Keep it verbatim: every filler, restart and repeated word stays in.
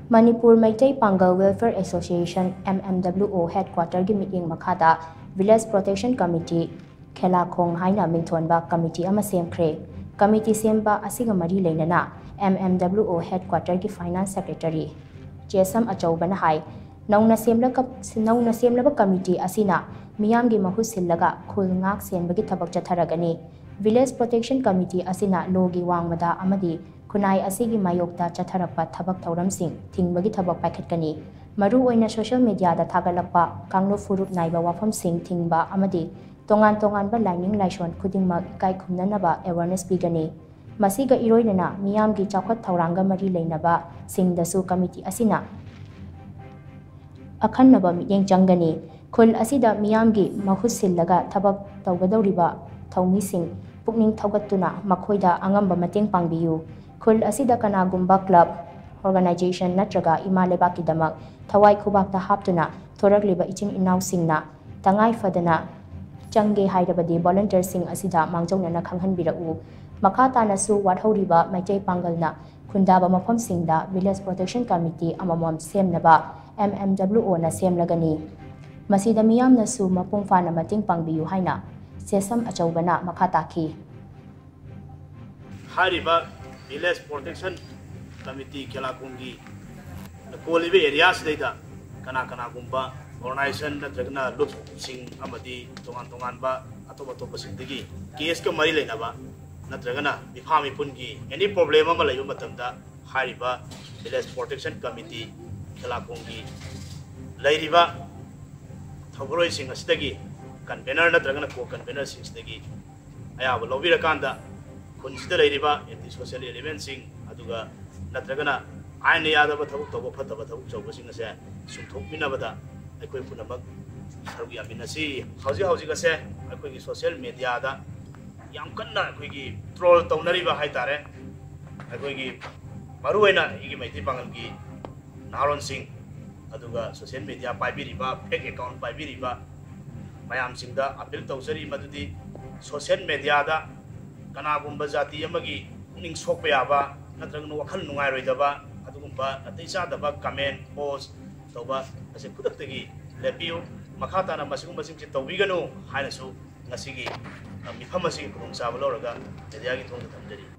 ꯃꯅꯤꯄꯨꯔ ꯃꯩꯇꯩ ꯄꯥꯡꯒꯜ Welfare Association, M M W O headquarterꯒꯤ ꯃꯤꯠꯌꯦꯡ ꯃꯈꯥꯗ Village Protection Committee, ꯈꯦꯂꯥꯈꯣꯡ ꯍꯥꯏꯅ ꯃꯤꯡꯊꯣꯟꯕ committee ꯑꯃ ꯁꯦꯝꯈ꯭ꯔꯦ꯫ Committee ꯁꯦꯝꯕ ꯑꯁꯤꯒ ꯃꯔꯤ ꯂꯩꯅꯅ M M W O headquarterꯒꯤ finance secretary ꯆꯦꯁꯝ ꯑꯆꯧꯕꯅ ꯍꯥꯏ, ꯅꯧꯅ ꯁꯦꯝꯂ-, ꯅꯧꯅ ꯁꯦꯝꯂꯕ committee ꯑꯁꯤꯅ ꯃꯤꯌꯥꯝꯒꯤ ꯃꯍꯨꯠ ꯁꯤꯜꯂꯒ ꯈꯨꯜ ꯉꯥꯛ ꯁꯦꯟꯕꯒꯤ ꯊꯕꯛ ꯆꯠꯊꯔꯒꯅꯤ꯫ Village Protection Committee ꯑꯁꯤꯅ lawꯒꯤ ꯋꯥꯡꯃꯗ ꯑꯃꯗꯤ ꯈꯨꯟꯅꯥꯏ ꯑꯁꯤꯒꯤ ꯃꯥꯌꯣꯛꯇ ꯆꯠꯊꯔꯛꯄ ꯊꯕꯛ ꯊꯧꯔꯝꯁꯤꯡ ꯊꯤꯡꯕꯒꯤ ꯊꯕꯛ ꯄꯥꯏꯈꯠꯀꯅꯤ꯫ ꯃꯔꯨꯑꯣꯏꯅ social mediaꯗ ꯊꯥꯒꯠꯂꯛꯄ ꯀꯥꯡꯂꯨꯞ ꯐꯨꯔꯨꯞ ꯅꯥꯏꯕ ꯋꯥꯐꯝꯁꯤꯡ ꯊꯤꯡꯕ ꯑꯃꯗꯤ ꯇꯣꯉꯥꯟ ꯇꯣꯉꯥꯟꯕ ꯂꯥꯏꯅꯤꯡ ꯂꯥꯏꯁꯣꯟ ꯈꯨꯗꯤꯡꯃꯛ ꯏꯀꯥꯏ ꯈꯨꯝꯅꯅꯕ awareness ꯄꯤꯒꯅꯤ꯫ ꯃꯁꯤꯒ ꯏꯔꯣꯏꯅꯅ ꯃꯤꯌꯥꯝꯒꯤ ꯆꯥꯎꯈꯠ ꯊꯧꯔꯥꯡꯒ ꯃꯔꯤ ꯂꯩꯅꯕꯁꯤꯡꯗꯁꯨ committee ꯑꯁꯤꯅ ꯑꯈꯟꯅꯕ ꯃꯤꯠꯌꯦꯡ ꯆꯪꯒꯅꯤ꯫ ꯈꯨꯜ ꯑꯁꯤꯗ ꯃꯤꯌꯥꯝꯒꯤ ꯃꯍꯨꯠ ꯁꯤꯜꯂꯒ ꯊꯕꯛ ꯇꯧꯒꯗꯧꯔꯤꯕ ꯊꯧꯃꯤꯁꯤꯡ ꯄꯨꯛꯅꯤꯡ ꯊꯧꯒꯠꯇꯨꯅ ꯃꯈꯣꯏꯗ ꯑꯉꯝꯕ ꯃꯇꯦꯡ ꯄꯥꯡꯕꯤꯌꯨ꯫ ꯈꯨꯜ ꯑꯁꯤꯗ ꯀꯅꯥꯒꯨꯝꯕ club, organization ꯅꯠꯇ꯭ꯔꯒ ꯏꯃꯥ ꯂꯩꯕꯥꯛꯀꯤꯗꯃꯛ ꯊꯋꯥꯏ ꯈꯨꯕꯥꯛꯇ ꯍꯥꯞꯇꯨꯅ ꯊꯣꯔꯛꯂꯤꯕ ꯏꯆꯤꯟ ꯏꯅꯥꯎꯁꯤꯡꯅ ꯇꯉꯥꯏ ꯐꯗꯅ ꯆꯪꯒꯦ ꯍꯥꯏꯔꯕꯗꯤ volunteerꯁꯤꯡ ꯑꯁꯤꯗ ꯃꯥꯡꯖꯧꯅꯅ ꯈꯪꯍꯟꯕꯤꯔꯛꯎ꯫ ꯃꯈꯥ ꯇꯥꯅꯁꯨ ꯋꯥꯠꯍꯧꯔꯤꯕ ꯃꯩꯇꯩ ꯄꯥꯡꯒꯜꯅ ꯈꯨꯟꯗꯥꯕ ꯃꯐꯝꯁꯤꯡꯗ Village Protection Committee ꯑꯃꯃꯝ ꯁꯦꯝꯅꯕ M M W Oꯅ ꯁꯦꯝꯂꯒꯅꯤ꯫ ꯃꯁꯤꯗ ꯃꯤꯌꯥꯝꯅꯁꯨ ꯃꯄꯨꯡ ꯐꯥꯅ ꯃꯇꯦꯡ ꯄꯥꯡꯕꯤꯌꯨ ꯍꯥꯏꯅ ꯁꯦꯁꯝ ꯑꯆꯧꯕꯅ ꯃꯈꯥ ꯇꯥꯈꯤ꯫ ꯍꯥꯏꯔꯤꯕ Village Protection Committee ꯈꯦꯂꯥꯈꯣꯡꯒꯤ ꯀꯣꯜꯂꯤꯕ areaꯁꯤꯗꯩꯗ ꯀꯅꯥ ꯀꯅꯥꯒꯨꯝꯕ organization ꯅꯠꯇ꯭ꯔꯒꯅ ꯂꯨꯞꯁꯤꯡ ꯑꯃꯗꯤ ꯇꯣꯉꯥꯟ ꯇꯣꯉꯥꯟꯕ ꯑꯇꯣꯞ ꯑꯇꯣꯞꯄꯁꯤꯡꯗꯒꯤ caseꯀ ꯃꯔꯤ ꯂꯩꯅꯕ ꯅꯠꯇ꯭ꯔꯒꯅ ꯃꯤꯐꯥ ꯃꯤꯄꯨꯟꯒꯤ any problem ꯑꯃ ꯂꯩꯕ ꯃꯇꯝꯗ ꯍꯥꯏꯔꯤꯕ Village Protection Committee ꯈꯦꯂꯥꯈꯣꯡꯒꯤ ꯂꯩꯔꯤꯕ ꯊꯧꯒꯜꯂꯣꯏꯁꯤꯡ ꯑꯁꯤꯗꯒꯤ convener ꯅꯠꯇ꯭ꯔꯒꯅ co-convenerꯁꯤꯡꯁꯤꯗꯒꯤ ꯑꯌꯥꯕ ꯂꯧꯕꯤꯔꯀꯥꯟꯗ ꯈꯨꯟꯁꯤꯗ ꯂꯩꯔꯤꯕ anti social elementꯁꯤꯡ ꯑꯗꯨꯒ ꯅꯠꯇ꯭ꯔꯒꯅ ꯑꯥꯏꯟꯅ ꯌꯥꯗꯕ ꯊꯕꯛ ꯇꯧꯕ, ꯐꯠꯇꯕ ꯊꯕꯛ ꯇꯧꯕꯁꯤꯡ ꯑꯁꯦ ꯆꯨꯝꯊꯣꯛꯄꯤꯅꯕꯗ ꯑꯩꯈꯣꯏ ꯄꯨꯝꯅꯃꯛ ꯁꯔꯨꯛ ꯌꯥꯃꯤꯟꯅꯁꯤ꯫ ꯍꯧꯖꯤꯛ ꯍꯧꯖꯤꯛ ꯑꯁꯦ ꯑꯩꯈꯣꯏꯒꯤ social mediaꯗ ꯌꯥꯝ ꯀꯟꯅ ꯑꯩꯈꯣꯏꯒꯤ troll ꯇꯧꯅꯔꯤꯕ ꯍꯥꯏꯇꯥꯔꯦ꯫ ꯑꯩꯈꯣꯏꯒꯤ ꯃꯔꯨꯑꯣꯏꯅ ꯑꯩꯒꯤ ꯃꯩꯇꯩ ꯄꯥꯉꯜꯒꯤ ꯅꯍꯥꯔꯣꯟꯁꯤꯡ, ꯑꯗꯨꯒ social media ꯄꯥꯏꯕꯤꯔꯤꯕ, fake account ꯄꯥꯏꯕꯤꯔꯤꯕ ꯃꯌꯥꯝꯁꯤꯡꯗ appeal ꯇꯧꯖꯔꯤ ꯃꯗꯨꯗꯤ social mediaꯗ ꯀꯅꯥꯒꯨꯝꯕ ꯖꯥꯇꯤ ꯑꯃꯒꯤ ꯄꯨꯛꯅꯤꯡ ꯁꯣꯛꯄ ꯌꯥꯕ ꯅꯠꯇ꯭ꯔꯒꯅ ꯋꯥꯈꯜ ꯅꯨꯡꯉꯥꯏꯔꯣꯏꯗꯕ ꯑꯗꯨꯒꯨꯝꯕ ꯅꯥꯇꯩ ꯆꯥꯗꯕ comment post ꯇꯧꯕ ꯑꯁꯤ ꯈꯨꯗꯛꯇꯒꯤ ꯂꯦꯞꯄꯤꯌꯨ꯫ ꯃꯈꯥ ꯇꯥꯅ ꯃꯁꯤꯒꯨꯝꯕꯁꯤꯡꯁꯤ ꯇꯧꯕꯤꯒꯅꯨ ꯍꯥꯏꯅꯁꯨ ꯉꯁꯤꯒꯤ, ꯑ, ꯃꯤꯐꯝ ꯑꯁꯤꯒꯤ ꯈꯨꯗꯣꯡꯆꯥꯕ ꯂꯧꯔꯒ mediaꯒꯤ ꯊꯣꯡꯗ ꯊꯝꯖꯔꯤ꯫